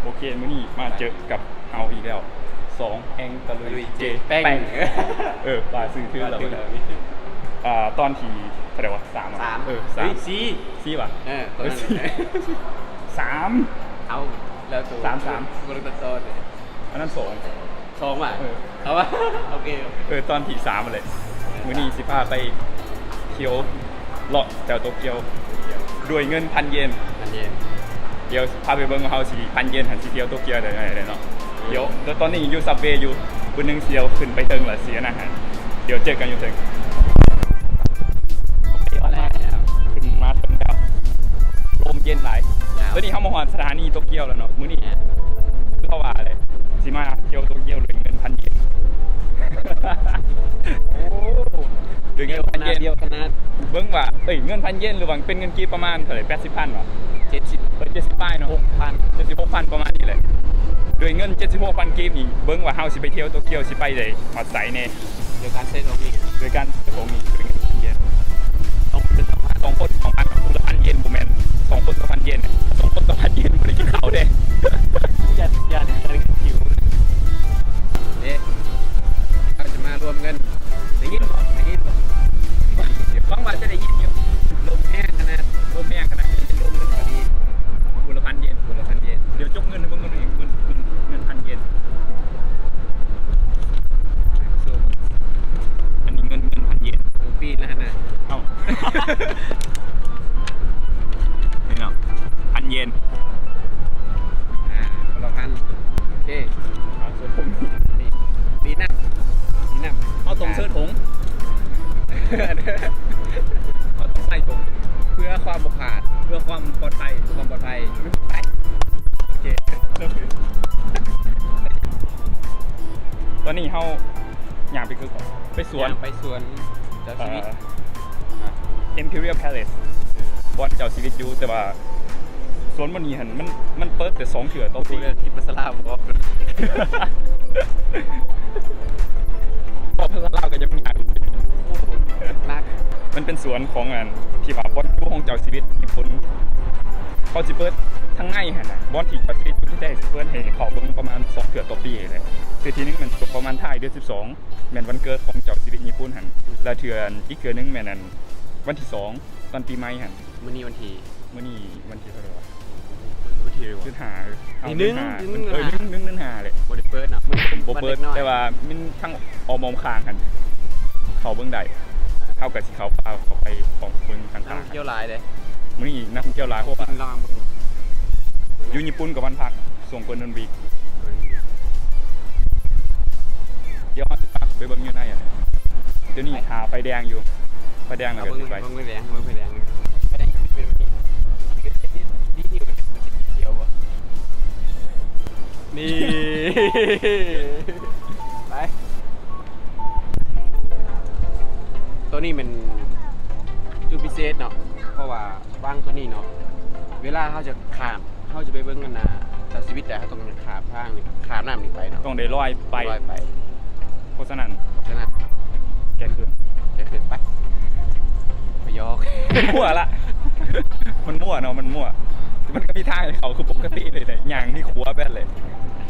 ໂອເຄ ມື້ນີ້ມາເຈີກັບເຮົາອີກແລ້ວ ສອງແອງຕະລຸຍ ເຈແປງ ເອີ ວ່າຊື່ຖືກແລ້ວ ອ່າ ຕອນທີເທົ່າໃດວະ ສາມ ສາມ ເອີ ສາມ ເອີຍ ສີ່ ສີ່ຫວາ ເອີ ຕອນນັ້ນ ສາມ ເອົາ ແລ້ວໂຕ ສາມ ສາມ ບໍ່ໄດ້ຕັດຕໍ່ເດ້ ອັນນັ້ນສອງ ສອງຫວາ ເອີ ເອົາຫວາ ໂອເຄ ເອີ ຕອນທີສາມຫັ້ນແຫຼະ ມື້ນີ້ຊິພາໄປທ່ຽວ ເລາະແຖວໂຕກຽວ ດ້ວຍເງິນພັນເຢນ ພັນເຢນ ດຽວພາໄປເບິ່ງວ່າເຮົາຊິພັນເຢນຫັ້ນຊິທ່ຽວໂຕກຽວໄດ້ເນາະ ດຽວ ດຽວຕອນນີ້ຢູ່ຊັບເວຢູ່ ບຶດໜຶ່ງຊິເອົາຂຶ້ນໄປເທິງລະຊິອັນນັ້ນຫັ້ນ ດຽວເຈີກັນຢູ່ເທິງ ຂຶ້ນມາເທິງແລ້ວ ລົມເຢັນຫຼາຍ ຕອນນີ້ເຮົາມາຮອດສະຖານີໂຕກຽວແລ້ວເນາະ ມື້ນີ້ ຄືເຮົາວ່າແຫຼະ ຊິມາທ່ຽວໂຕກຽວດ້ວຍເງິນພັນເຢນ ໂອ້ ດ້ວຍເງິນພັນເຢນ ເບິ່ງວ່າ ເອີຍ ເງິນພັນເຢນ ຫຼືວ່າເປັນເງິນກີບປະມານເທົ່າໃດ ແປດສິບພັນຫວາ ເຈັດສິບ ເອີຍ ເຈັດສິບປາຍເນາະ ເຈັດສິບຫົກພັນ ປະມານນີ້ແຫຼະ ດ້ວຍເງິນເຈັດສິບຫົກພັນກີບນີ້ ເບິ່ງວ່າເຮົາຊິໄປທ່ຽວໂຕກຽວ ຊິໄປໄດ້ຮອດໃສແດ່ ໂດຍການໃຊ້ສອງນີ້ ໂດຍການໃຊ້ສອງນີ້ ສອງຄົນ ສອງພັນ ຄົນລະພັນເຢນ ບໍ່ແມ່ນ ສອງຄົນສອງພັນເຢນ ສອງຄົນສອງພັນເຢນ ບໍ່ໄດ້ກິນເຂົ້າເດ້ ຢ້ານ ຢ້ານ ຢ້ານຫິວ ເດ້ ເຮົາຈະມາລວມເງິນ ໄດ້ຍິນບໍ່ ໄດ້ຍິນບໍ່ ຫວັງວ່າຈະໄດ້ຍິນຢູ່ ລົມແຮງຂະໜາດ ລົມແຮງຂະໜາດ ເປັນລົມເງິນພໍດີ ຄົນລະພັນເຢນ ຄົນລະພັນເຢນ ດຽວຈົກເງິນໃຫ້ເບິ່ງກ່ອນ ເງິນ ເງິນ ເງິນພັນເຢນ ອັນນີ້ເງິນ ເງິນພັນເຢນ ໂອ ປີນະຫັ້ນນະ ເອົ້າ ນີ້ເນາະ ພັນເຢນ ອ່າ ຄົນລະພັນ ໂອເຄ ເອົາ ສ່ວນຜົມນີ້ ປີນຳ ປີນຳ ເຮົາຕ້ອງເຊີຖົງ ເຮົາຕ້ອງໃສ່ຖົງ ເພື່ອຄວາມບໍ່ພາດ ເພື່ອຄວາມປອດໄພ ເພື່ອຄວາມປອດໄພ ໄປ ໂອເຄ ຕອນນີ້ເຮົາ ຍ່າງໄປຄືເກົ່າ ໄປສວນ ຍ່າງໄປສວນເຈົ້າຊີວິດ ເອີ Imperial Palace ບ່ອນເຈົ້າຊີວິດຢູ່ ແຕ່ວ່າສວນບ່ອນນີ້ຫັ້ນ ມັນ ມັນເປີດແຕ່ສອງເທື່ອຕໍ່ປີ ເລີຍຄິດວ່າສາລາບໍ່ອອກ ເວົ້າພາສາລາວກໍຍັງຍາກ ໂອ້ໂຫ ໜັກ ມັນເປັນສວນຂອງອັນ ທີ່ວ່າບ່ອນຢູ່ຂອງເຈົ້າຊີວິດຍີ່ປຸ່ນ ເຂົາຊິເປີດທາງໃນຫັ້ນນະ ບ່ອນທີ່ເຈົ້າຊີວິດຢູ່ແທ້ໆ ຊິເປີດໃຫ້ເຂົ້າເບິ່ງປະມານສອງເທື່ອຕໍ່ປີແຫຼະ ເທື່ອທີໜຶ່ງແມ່ນປະມານທ້າຍເດືອນສິບສອງ ແມ່ນວັນເກີດຂອງເຈົ້າຊີວິດຍີ່ປຸ່ນຫັ້ນ ແລ້ວເທື່ອ ອີກເທື່ອໜຶ່ງແມ່ນອັນ ວັນທີສອງ ຕອນປີໃໝ່ຫັ້ນ ມື້ນີ້ວັນທີ ມື້ນີ້ວັນທີເທົ່າໃດວະ ມື້ນີ້ວັນທີເທົ່າໃດວະ ເດືອນຫ້າ ເອີ ເດືອນຫ້າ ເອີ ໜຶ່ງ ເດືອນຫ້າ ເອີ ໜຶ່ງ ໜຶ່ງ ໜຶ່ງ ໜຶ່ງ ໜຶ່ງຫ້າແຫຼະ ບໍ່ໄດ້ເປີດເນາະ ບໍ່ເປີດ ແຕ່ວ່າມັນທັງອ້ອມໆຂ້າງຫັ້ນ ເຂົ້າເບິ່ງໄດ້ ເຮົາກໍຊິເຂົ້າປ່າເຂົ້າໄປອອກເບິ່ງທາງ ນັກທ່ອງທ່ຽວຫຼາຍເດ້ ມື້ນີ້ນັກທ່ອງທ່ຽວຫຼາຍ ເພາະວ່າຢູ່ຍີ່ປຸ່ນກໍວັນພັກ ຊ່ວງ Golden Week ດຽວເຮົາຊິພາໄປເບິ່ງຢູ່ໃນ ດຽວນີ້ຖ້າໄຟແດງຢູ່ ໄຟແດງແລ້ວກໍຊິໄປ ເບິ່ງໄຟແດງ ເບິ່ງໄຟແດງ ໄຟແດງເປັນ ນີ້ ໄປ ໂຕນີ້ແມ່ນຈຸດພິເສດເນາະ ເພາະວ່າ ວັງໂຕນີ້ເນາະ ເວລາເຮົາຈະຂ້າມ ເຮົາຈະໄປເບິ່ງອັນນ່າ ເຈົ້າຊີວິດໄດ້ ເຮົາຕ້ອງຂ້າມທາງນີ້ ຂ້າມນ້ຳນີ້ໄປເນາະ ຕ້ອງໄດ້ລອຍໄປ ລອຍໄປ ເພາະສະນັ້ນ ເພາະສະນັ້ນ ແກ້ເຄື່ອງ ແກ້ເຄື່ອງໄປ ໄປຢອກ ມົ້ວລະ ມັນມົ້ວເນາະ ມັນມົ້ວ ມັນກໍມີທາງໃຫ້ເຂົ້າຄືປົກກະຕິເລີຍ ຍ່າງທີ່ຂົວແປດເລີຍ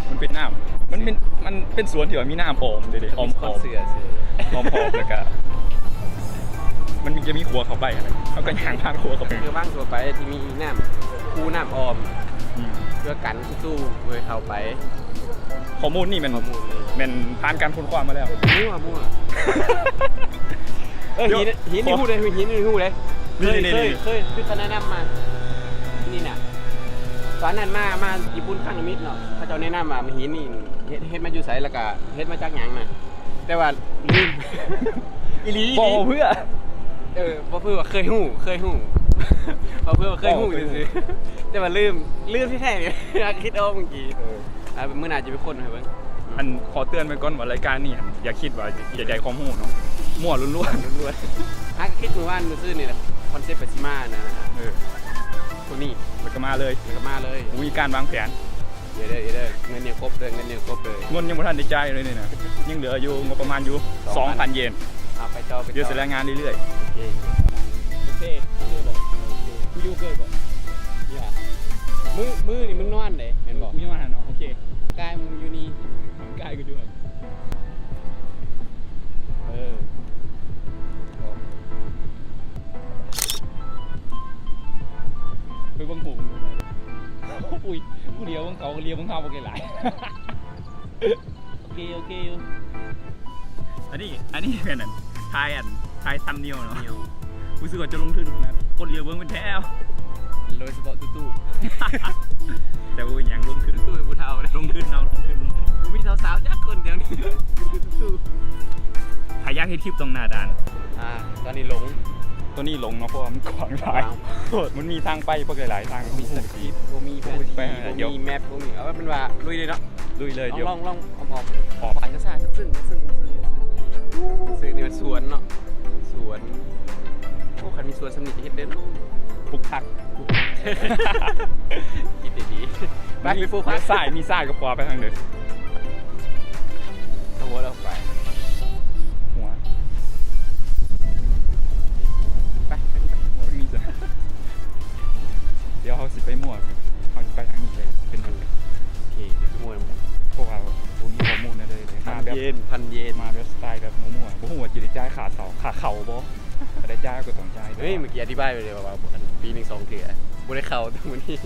ມັນເປັນນ້ຳ ມັນເປັນ ມັນເປັນສວນທີ່ວ່າມີນ້ຳອ້ອມເດ້ ອ້ອມຂອບ ອ້ອມຂອບ ແລ້ວກະ ມັນຈະມີຂົວເຂົ້າໄປຫັ້ນແຫຼະ ເຮົາກໍຍ່າງຜ່ານຂົວເຂົ້າໄປ ຄືວັງທົ່ວໄປທີ່ມີນ້ຳ ຄູນ້ຳອ້ອມ ອືມ ເພື່ອກັນຕູບໍ່ໃຫ້ເຂົ້າໄປ ຂໍ້ມູນນີ້ແມ່ນ ຂໍ້ມູນນີ້ແມ່ນຜ່ານການຄົ້ນຄວ້າມາແລ້ວ ມົ້ວ ມົ້ວ ເອີ ຫີນ ຫີນນີ້ຮູ້ເດ້ ຫີນນີ້ຮູ້ເດ້ ນີ້ ນີ້ ເຄີຍ ເຄີຍ ຄືເຂົາແນະນຳມາ ນີ້ນະ ຕອນນັ້ນມາ ມາຍີ່ປຸ່ນຄັ້ງທຳອິດເນາະ ເຂົາເຈົ້າແນະນຳວ່າຫີນນີ້ເຮັດ ເຮັດມາຢູ່ໃສ ແລ້ວກະເຮັດມາຈາກຫຍັງນະ ແຕ່ວ່າລືມ ອີ່ຫຼີ ບໍ່ເພື່ອ ເອີ ບໍ່ເພື່ອວ່າເຄີຍຮູ້ ເຄີຍຮູ້ ບໍ່ເພື່ອວ່າເຄີຍຮູ້ຊື່ໆ ແຕ່ວ່າລືມ ລືມແທ້ໆ ຄິດອອກມື້ກີ້ ເອີ ອ່າ ມື້ໜ້າຈະໄປຄົ້ນໃຫ້ເບິ່ງ ອັນຂໍເຕືອນໄວ້ກ່ອນວ່າລາຍການນີ້ຫັ້ນ ຢ່າຄິດວ່າຈະໄດ້ຄວາມຮູ້ເນາະ ມົ້ວລ້ວນໆ ລ້ວນໆ ຫາກໍຄິດມື້ວານມື້ຊືນນີ້ແຫຼະ ຄອນເຊັບກໍຊິມານະ ເອີ ໂຕນີ້ ແລ້ວກໍມາເລີຍ ແລ້ວກໍມາເລີຍ ບໍ່ມີການວາງແຜນ ເອີ ເດີ ເອີ ເດີ ເງິນຍັງຄົບເດີ ເງິນຍັງຄົບເດີ ເງິນຍັງບໍ່ທັນໄດ້ຈ່າຍເລີຍນີ້ນະ ຍັງເຫຼືອຢູ່ງົບປະມານຢູ່ ສອງພັນ ສອງພັນເຢນ ເອົາໄປຕໍ່ ໄປຕໍ່ ດຽວຊິລາຍງານເລື້ອຍໆ ໂອເຄ ໂອເຄ ໂອເຄບໍ່ ໂອເຄ Are you good ບໍ່ Yeah ມື້ ມື້ນີ້ມຶງນອນເດ້ ແມ່ນບໍ່? ກູຍັງວ່າຫັ້ນເນາະ ໂອເຄ ກາຍມຶງຢູ່ນີ້ ກາຍກູຢູ່ຫັ້ນ ເອີ ໄປເບິ່ງຫູ ອຸ້ຍ ກູຫຼຽວເບິ່ງເຂົາ ກະຫຼຽວເບິ່ງເຮົາບັກຫຼາຍ. ໂອເຄ ໂອເຄຢູ່ ອັນນີ້ ອັນນີ້ແມ່ນອັນ ຖ່າຍອັນ ຖ່າຍທຳເນວເນາະ ຮູ້ສຶກວ່າຈະລົງທຶນຂະໜາດ ຄົນຫຼຽວເບິ່ງເປັນແຖວ ໂດຍສະເພາະຕູ້ໆ ແຕ່ບໍ່ເປັນຫຍັງ ລົງທຶນຕູ້ໆ ຜູ້ເຖົ້າ ລົງທຶນເຮົາ ລົງທຶນ ລົງທຶນ ບໍ່ມີສາວໆຈັກຄົນແຖວນີ້ ຕູ້ໆ ໃຜຢາກເຮັດຄລິບຕ້ອງໜ້າດ່ານ ອ່າ ຕອນນີ້ຫຼົງ ຕອນນີ້ຫຼົງເນາະ ເພາະວ່າມັນກວ້າງຫຼາຍ ມັນມີທາງໄປບັກຫຼາຍໆທາງ ບໍ່ມີສະຄຣິບ ບໍ່ມີແຜນທີ່ ບໍ່ມີແມັບ ບໍ່ມີ ເອົາເປັນວ່າລຸຍເລີຍເນາະ. ລຸຍເລີຍ ລອງ ລອງ ລອງອ້ອມໆ ອອກ ອອກ ປ່າຊ້າໆ ຊຶ້ງໆ ຊຶ້ງໆ ຊຶ້ງໆ ນີ້ມັນສວນເນາະ ສວນ ໂອ້ ຄັນມີສວນສ່ຳນີ້ຈະເຮັດເດ້ເນາະ ປູກຜັກ ປູກຜັກ ຄິດດີໆ ໄປ ໄປປູກຜັກ ມີຊ້າຍ ມີຊ້າຍກັບຂວາ ໄປທາງໃດ? ເອົາຫົວລາວໄປ ຫົວ ໄປ ໄປ ຫົວນີ້ຈ້ະ. ດຽວເຮົາຊິໄປມົ້ວ ເຮົາຊິໄປທາງນີ້ເລີຍ ເປັນໝູ່ ໂອເຄ ເປັນໝູ່ ເພາະວ່າບໍ່ມີຂໍ້ມູນແນວໃດເລີຍ ມາແບບ ພັນເຢນ ພັນເຢນ ມາແບບສະໄຕແບບມົ້ວໆ ບໍ່ຮູ້ວ່າຊິໄດ້ຈ່າຍຄ່າເຊົ່າ ຄ່າເຂົ້າບໍ່ ຖ້າໄດ້ຈ່າຍກໍຕ້ອງຈ່າຍ ເຮີ້ຍ ເມື່ອກີ້ອະທິບາຍໄປແລ້ວວ່າ ອັນ ປີໜຶ່ງສອງເທື່ອ ບໍ່ໄດ້ເຂົ້າ ແຕ່ມື້ນີ້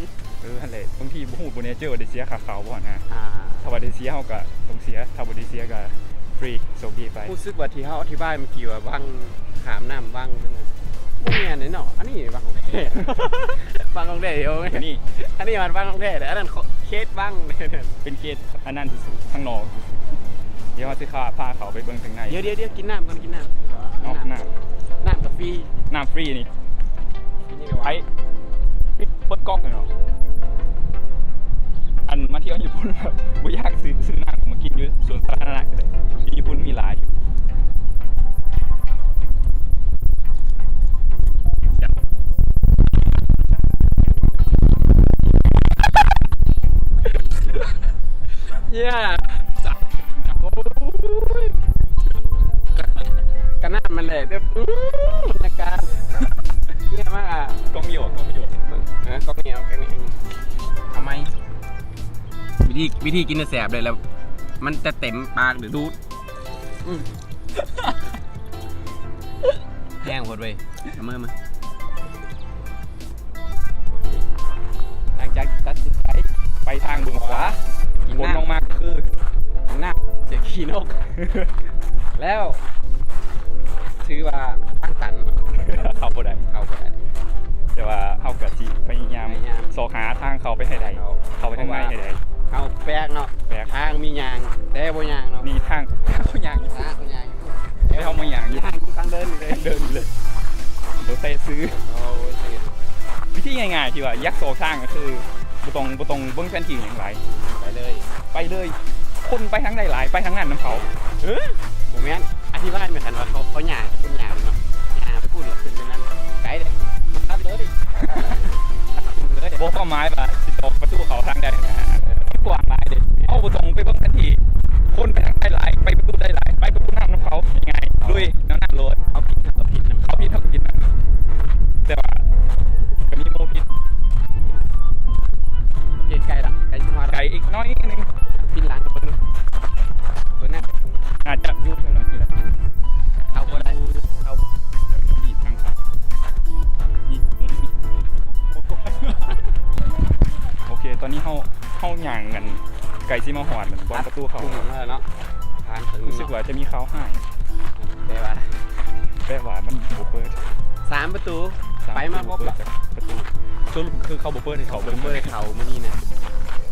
ເອີ ຫັ້ນແຫຼະ ບາງທີບໍ່ຮູ້ ບໍ່ແນ່ໃຈວ່າໄດ້ເສຍຄ່າເຂົ້າບໍ່ຫັ້ນນະ ອ່າ ຖ້າວ່າໄດ້ເສຍເຮົາກໍຕ້ອງເສຍ ຖ້າບໍ່ໄດ້ເສຍກໍຟຣີ ໂຊກດີໄປ ຮູ້ສຶກວ່າທີ່ເຮົາອະທິບາຍເມື່ອກີ້ວ່າວັງ ຂ້າມນ້ຳວັງ ບໍ່ແມ່ນເດ້ເນາະ ອັນນີ້ວັງຂອງແທ້ ວັງຂອງແທ້ ອັນນີ້ ອັນນີ້ມັນວັງຂອງແທ້ ອັນນັ້ນເຂດວັງ ເປັນເຂດອັນນັ້ນຊື່ໆ ທາງນອກຊື່ໆ ດຽວເຮົາຊິພາ ພາເຂົ້າໄປເບິ່ງທາງໃນ ດຽວໆໆ ກິນນ້ຳກ່ອນ ກິນນ້ຳ ເອົາ ນ້ຳ ນ້ຳກໍຟຣີ ນ້ຳຟຣີນີ້ ໄປ ປິດ ເປີດກອກເນາະ ອັນມາທ່ຽວຍີ່ປຸ່ນ ບໍ່ຢາກຊື້ ຊື້ນ້ຳມາກິນຢູ່ສວນສາທາລະນະກໍໄດ້ ຢູ່ຍີ່ປຸ່ນມີຫຼາຍ ເຢ້ ໂອ້ຍ ກະ ກະນ້ຳມັນແຫຼະ ແຕ່ ອື ບັນຍາກາດ ເຢ້ມາກ ກ້ອງມີບໍ່ ກ້ອງມີບໍ່ ເອີ ກ້ອງນີ້ເອົາ ກ້ອງນີ້ ເອົາໃໝ່ ວິທີ ວິທີກິນແຊບເລີຍ ແລ້ວມັນຈະເຕັມປາກ ຫຼື ດູດ ອື ແຮງໂພດເວີຍ ເອົາມືມາ ໂອເຄ ຫຼັງຈາກຕັດສິນໃຈໄປທາງເບື້ອງຂວາ ຜົນອອກມາຄື ນ້ຳເສຍຂີ້ນົກ ແລ້ວ ຖືວ່າທາງຕັນ ເຂົ້າບໍ່ໄດ້ ເຂົ້າບໍ່ໄດ້ ແຕ່ວ່າເຮົາກະຊິພະຍາຍາມ ພະຍາຍາມ ຊອກຫາທາງເຂົ້າໄປໃຫ້ໄດ້ ເຂົ້າ ເຂົ້າໄປທາງໃນໃຫ້ໄດ້ ເຮົາແປກເນາະ ແປກ ທາງມີຍ່າງ ແຕ່ບໍ່ຍ່າງເນາະ ນີ້ທາງ ທາງບໍ່ຍ່າງ ທາງບໍ່ຍ່າງ ແຕ່ເຮົາມາຍ່າງຢູ່ ຍ່າງຢູ່ທາງເດີນເລີຍ ເດີນເລີຍ ບໍ່ແຕ່ຊື່ ໂອ້ຍ ວິທີງ່າຍໆ ທີ່ວ່າຢາກຊອກທາງກໍຄື ບໍ່ຕ້ອງ ບໍ່ຕ້ອງເບິ່ງແຜນທີ່ຫຍັງຫຼາຍ ໄປເລີຍ ໄປເລີຍ ຄົນໄປທາງໃດຫຼາຍ ໄປທາງນັ້ນນຳເຂົາ ເອີ ບໍ່ແມ່ນ ອະທິບາຍແມ່ນ ຄັນວ່າເຂົາ ເຂົາຍ່າງ ຄົນຍ່າງເນາະ ຍ່າງໄປພຸ້ນ ແລ້ວຂຶ້ນໄປນັ້ນ ໄກເດ້ ຂັບເລີຍ ເລີຍ ບໍ່ ຄວາມໝາຍວ່າຊິຕອກປະຕູເຂົ້າທາງໃດ ມັນກວ້າງຫຼາຍເດ້ ເຮົາບໍ່ຕ້ອງໄປເບິ່ງແຜນທີ່ ຄົນໄປທາງໃດຫຼາຍ ໄປປະຕູໃດຫຼາຍ ໄປປະຕູນ້ຳນຳເຂົາ ງ່າຍໆ ລຸຍ ແນວນັ້ນໂລດ ເຮົາຜິດເຮົາກໍຜິດນຳ ເຂົາຜິດເຮົາກໍຜິດນຳ ແຕ່ວ່າກໍມີໝູ່ຜິດ ເຮັດໃກ້ລະ ໃກ້ຊິຮອດ ໃກ້ອີກໜ້ອຍໜຶ່ງ ປິ່ນຫຼັງເບິ່ງ ເບິ່ງໜ້າ ອາດຈະຢູ່ແຖວນັ້ນນີ້ແຫຼະ ເຂົ້າບໍ່ໄດ້ ເຂົ້າ ນີ້ທາງເຂົ້າ ນີ້ ໂອເຄ ຕອນນີ້ເຮົາ ເຮົາຍ່າງກັນ ໃກ້ຊິມາຮອດ ບ່ອນປະຕູເຂົ້າ ເນາະ ຜ່ານເຖິງ ຮູ້ສຶກວ່າຈະມີຂ່າວຮ້າຍ ແປວ່າ ແປວ່າມັນບໍ່ເປີດ ສາມປະຕູ ສາມ ໄປມາ ປະຕູ ສະຫຼຸບຄືເຂົາບໍ່ເປີດໃຫ້ເຂົ້າເບິ່ງ ບໍ່ເປີດໃຫ້ເຂົ້າມື້ນີ້ນະ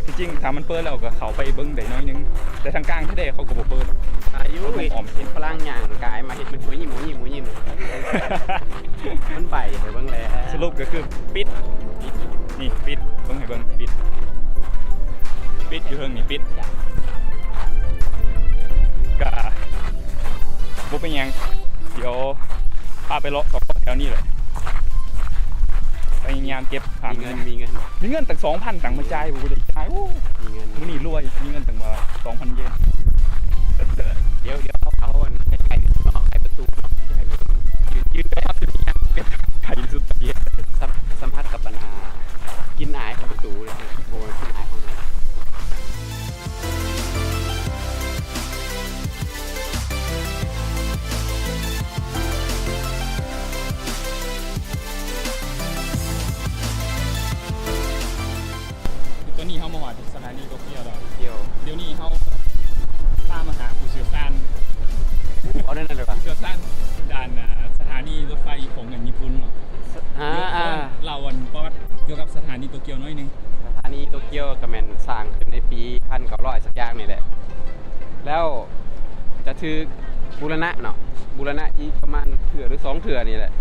ທີ່ຈິງຖ້າມັນເປີດແລ້ວກໍເຂົ້າໄປເບິ່ງໄດ້ໜ້ອຍໜຶ່ງ ແຕ່ທາງກາງແທ້ໆເຂົາກໍບໍ່ເປີດ ອາຍຸ ເຂົາກໍອ້ອມເສັ້ນ ຝຣັ່ງຍ່າງກາຍມາເຮັດເປັນຫົວຍິ້ມ ຫົວຍິ້ມ ຫົວຍິ້ມ ມັນໄປ ໄປເບິ່ງແລ້ວ ສະຫຼຸບກໍຄືປິດ ນີ້ປິດ ເບິ່ງໃຫ້ເບິ່ງ ປິດ ປິດຢູ່ເທິງນີ້ ປິດ ກະບໍ່ເປັນຫຍັງ ດຽວພາໄປເລາະຊອກແຖວນີ້ແຫຼະ ພະຍາຍາມເກັບ ມີເງິນ ມີເງິນ ມີເງິນຕັ້ງສອງພັນ ຕັ້ງມາຈ່າຍ ບໍ່ໄດ້ຈ່າຍ ໂອ້ ມີເງິນ ມື້ນີ້ລວຍ ມີເງິນຕັ້ງວ່າສອງພັນເຢນ ດຽວ ດຽວເອົາ ເອົາອັນໃກ້ໆເນາະ ໃກ້ປະຕູເນາະ ຢືນ ຢືນໄປຮອດຈຸດນີ້ ໃກ້ທີ່ສຸດ ສຳ ສຳຜັດກັບອັນ ອາ ກິ່ນອາຍຂອງປະຕູເລີຍ ນີ້ໂຕກຽວແລ້ວ ທ່ຽວ ດຽວນີ້ເຮົາພາມາຫາຜູ້ຊ່ຽວຊານ ເອົາແນວນັ້ນເລີຍຫວາ? ຜູ້ຊ່ຽວຊານດ້ານ ອ່າ ສະຖານີລົດໄຟຂອງອັນຍີ່ປຸ່ນເນາະ ສະ ອ່າ ດຽວຂໍ ອ່າ ເລົ່າອັນປະຫວັດກ່ຽວກັບສະຖານີໂຕກຽວໜ້ອຍໜຶ່ງ. ສະຖານີໂຕກຽວກໍແມ່ນສ້າງຂຶ້ນໃນປີພັນເກົ້າຮ້ອຍສັກຢ່າງນີ້ແຫຼະ ແລ້ວຈະຖືກບູລະນະເນາະ ບູລະນະອີກປະມານເທື່ອ ຫຼື ສອງເທື່ອນີ້ແຫຼະ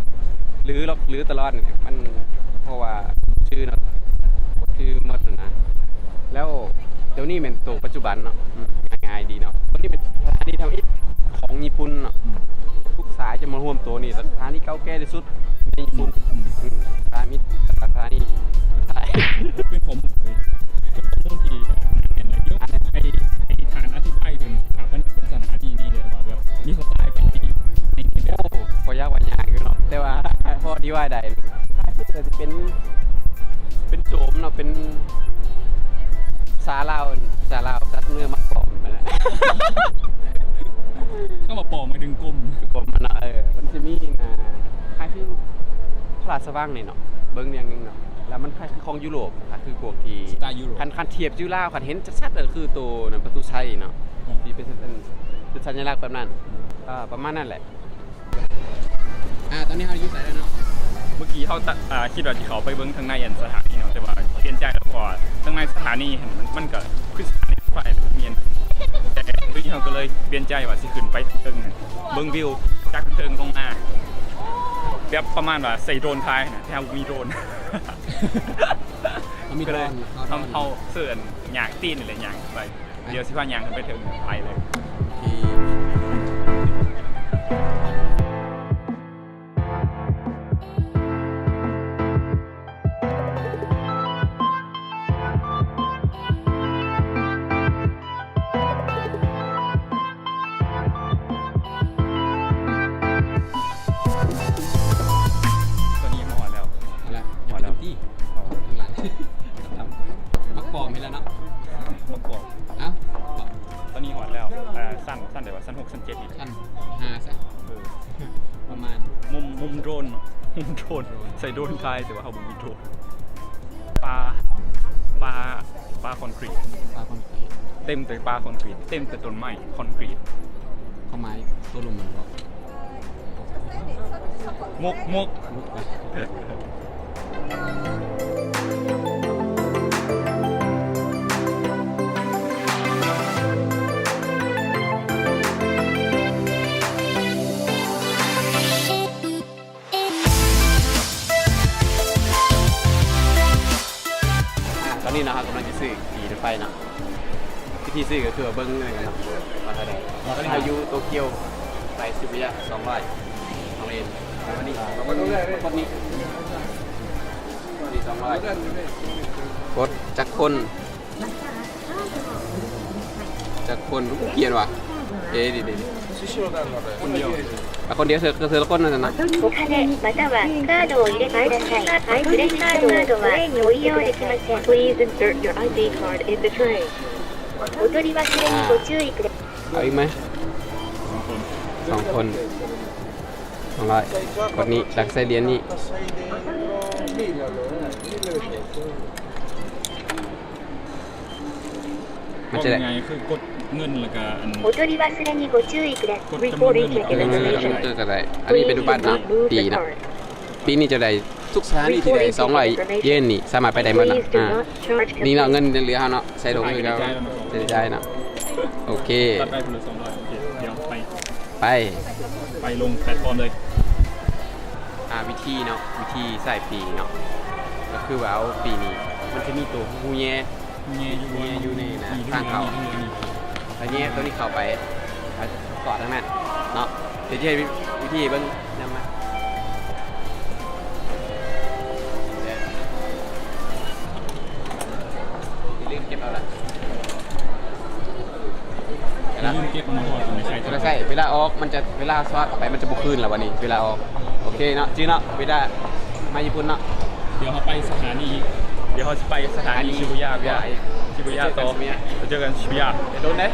ຫຼື ລັອກ ຫຼື ຕະຫຼອດນີ້ແຫຼະ ມັນ ເພາະວ່າຈື່ເນາະ ບໍ່ຈື່ໝົດຫັ້ນນະ. ແລ້ວໂຕນີ້ແມ່ນໂຕປັດຈຸບັນເນາະ ອືມ ງ່າຍໆດີເນາະ. ໂຕນີ້ເປັນສະຖານີທຳອິດຂອງຍີ່ປຸ່ນເນາະ ອືມ ທຸກສາຍຈະມາລວມໂຕນີ້ ສະຖານີເກົ່າແກ່ທີ່ສຸດໃນຍີ່ປຸ່ນ ອືມ ອືມ ສະຖານີ ສະຖານີສຸດທ້າຍ ເປັນຂໍ້ມູນ ເປັນຂໍ້ມູນທີ່ແມ່ນຫຼາຍ. ດຽວໃຫ້ ໃຫ້ທ່ານອະທິບາຍເຖິງສະຖາປະນິກຂອງສະຖານີນີ້ເລີຍວ່າ ແບບມີສະໄຕລ໌ແບບໃດ ໃນ ໃນແບບ ໂອ້ ກໍຢາກວ່າຍາກຢູ່ເນາະ ແຕ່ວ່າພໍອະທິບາຍໄດ້ ຖ້າຄືຊິເປັນ ເປັນໂຈມເນາະ ເປັນສາລາວ ສາລາວ ສາສຳເນີມັກປອມຫັ້ນນະ. ຄຳວ່າປອມໝາຍເຖິງກົມ ກົມຫັ້ນນະ ເອີ ມັນຊິມີ ອ່າ ຄ້າຍຄືພະລາຊະວັງນີ້ເນາະ ເບິ່ງຢ່າງໜຶ່ງເນາະ ແລ້ວມັນຄ້າຍຄືຂອງຢູໂຣບ ຄ້າຍຄືພວກທີ່ ສະໄຕລ໌ຢູໂຣບ ຄັນ ຄັນທຽບຢູ່ລາວ ຄັນເຫັນຊັດໆ ກໍຄືໂຕນັ້ນປະຕູໄຊເນາະ ອືມ ທີ່ເປັນ ເປັນສັນຍະລັກແບບນັ້ນ ອືມ ກໍປະມານນັ້ນແຫຼະ. ອ່າ ຕອນນີ້ເຮົາຢູ່ໃສແລ້ວເນາະ? ເມື່ອກີ້ເຮົາຕະ ອ່າ ຄິດວ່າຊິເຂົ້າໄປເບິ່ງທາງໃນອັນສະຖານີເນາະ ແຕ່ວ່າປ່ຽນໃຈແລ້ວ ເພາະວ່າທາງໃນສະຖານີຫັ້ນ ມັນ ມັນກໍຄືສະຖານີລົດໄຟ ແຕ່ມື້ນີ້ເຮົາກໍເລີຍປ່ຽນໃຈວ່າຊິຂຶ້ນໄປເທິງຫັ້ນ ເບິ່ງວິວຈາກເທິງລົງມາ ແບບປະມານວ່າໃສ່ໂດຣນຖ່າຍຫັ້ນນະ ແຕ່ເຮົາບໍ່ມີໂດຣນ ເຮົາມີໂດຣນ ເຮົາ ເຮົາເຊີນຍ່າງຕີນນີ້ແຫຼະ ຍ່າງໄປ. ດຽວຊິພາຍ່າງຂຶ້ນໄປເທິງໄປເລີຍ. ຕອນນີ້ມາຮອດແລ້ວ ຮອດແລ້ວ ຮອດແລ້ວ ຍັງບໍ່ເຕັມທີ່ ເອົາ ທາງຫຼັງ ມັກປອມເຮັດແລ້ວເນາະ ມັກປອມ ເອົ້າ ຕອນນີ້ຮອດແລ້ວ ເອີ ຊັ້ນ ຊັ້ນໃດວະ ຊັ້ນຫົກ ຊັ້ນເຈັດນີ້ ຊັ້ນຫ້າຊະ ເອີ ປະມານ ມຸມ ມຸມໂດຣນ ມຸມໂດຣນ ໂດຣນ ໃສ່ໂດຣນຖ່າຍ ແຕ່ວ່າເຮົາບໍ່ມີໂດຣນ ປ່າ ປ່າ ປ່າຄອນກຣີດ ປ່າຄອນກຣີດ ເຕັມແຕ່ປ່າຄອນກຣີດ ເຕັມແຕ່ຕົ້ນໄມ້ຄອນກຣີດ ຄວາມໝາຍຕົວລົມແມ່ນບໍ່? ມຸກ ມຸກ ມຸກ ອ່າ ຕອນນີ້ເນາະ ເຮົາກຳລັງຈະຊື້ຂີ່ລົດໄຟເນາະ ວິທີຊື້ກໍຄືວ່າເບິ່ງເງິນເນາະ ວ່າເທົ່າໃດ. ຕອນນີ້ເຮົາຢູ່ໂຕກຽວ ໄປຊິບູຍ່າ ສອງຮ້ອຍ ສອງເອນ ແລ້ວນີ້ ກົດນີ້ ນີ້ ສອງຮ້ອຍ ກົດຈັກຄົນ ຈັກຄົນ ຜູ້ຂຽນວ່າ ເອ ນີ້ ນີ້ ນີ້ ຄົນດຽວ ອ່ະ ຄົນດຽວ ເທື່ອ ເທື່ອລະຄົນນັ້ນນະ. お金またはカードを入れてください。クレジットカードはご利用できません。Please insert your ID card in the tray. お取り忘れにご注意ください。 ເອົາອີກໄໝ? ສອງຄົນ ສອງຄົນ ສອງຮ້ອຍ ກົດນີ້ ແລ້ວໃສ່ຫຼຽນນີ້ ມັນຈະໄດ້ ເວົ້າງ່າຍໆຄືກົດເງິນ ແລ້ວກະອັນ お取り忘れにご注意ください ກົດຈຳນວນເງິນ ເອີ ເອີ ກໍໄດ້ ອັນນີ້ເປັນບັດເນາະ ປີ້ເນາະ ປີ້ນີ້ຈະໄດ້ ທຸກສະຖານີທີ່ໄດ້ສອງຮ້ອຍເຢນນີ້ ສາມາດໄປໄດ້ໝົດເນາະ ອ່າ ນີ້ເນາະ ເງິນທີ່ເຫຼືອເຮົາເນາະ ໃສ່ຖົງຄືເກົ່າ ໃສ່ຈ່າຍເນາະ ໂອເຄ ຕັດໄປຄົນລະສອງຮ້ອຍ ໂອເຄ ດຽວໄປ ໄປ ໄປລົງແພລດຟອມເລີຍ. ອ່າ ວິທີເນາະ ວິທີໃສ່ປີ້ເນາະ ກໍຄືວ່າເອົາປີ້ນີ້ ມັນຈະມີໂຕຮູແຍ່ ແງ່ຢູ່ ແງ່ຢູ່ໃນໜ້າ ນີ້ ທາງເຂົ້າ ນີ້ ນີ້ ນີ້ ອັນນີ້ຕົວນີ້ເຂົ້າໄປ ອາດຈະສອດທາງນັ້ນເນາະ ດຽວຈະໃຫ້ວິທີເບິ່ງນຳມາ ຢ່າລືມເກັບເອົາລະ ຢ່າລືມເກັບເອົາມາ ເອົາໄປໃຊ້ ເວລາອອກມັນຈະ ເວລາສອດໄປມັນຈະບໍ່ຄືນລະ ບາດນີ້ເວລາອອກ ໂອເຄເນາະ ຈື່ເນາະ ເວລາມາຍີ່ປຸ່ນເນາະ. ດຽວເຮົາໄປສະຖານີ ດຽວເຮົາຊິໄປສະຖານີຊິບູຍ່າ ຊິບູຍ່າຕໍ່ ໄປເຈີກັນຊິບູຍ່າ ໂດນເດ້.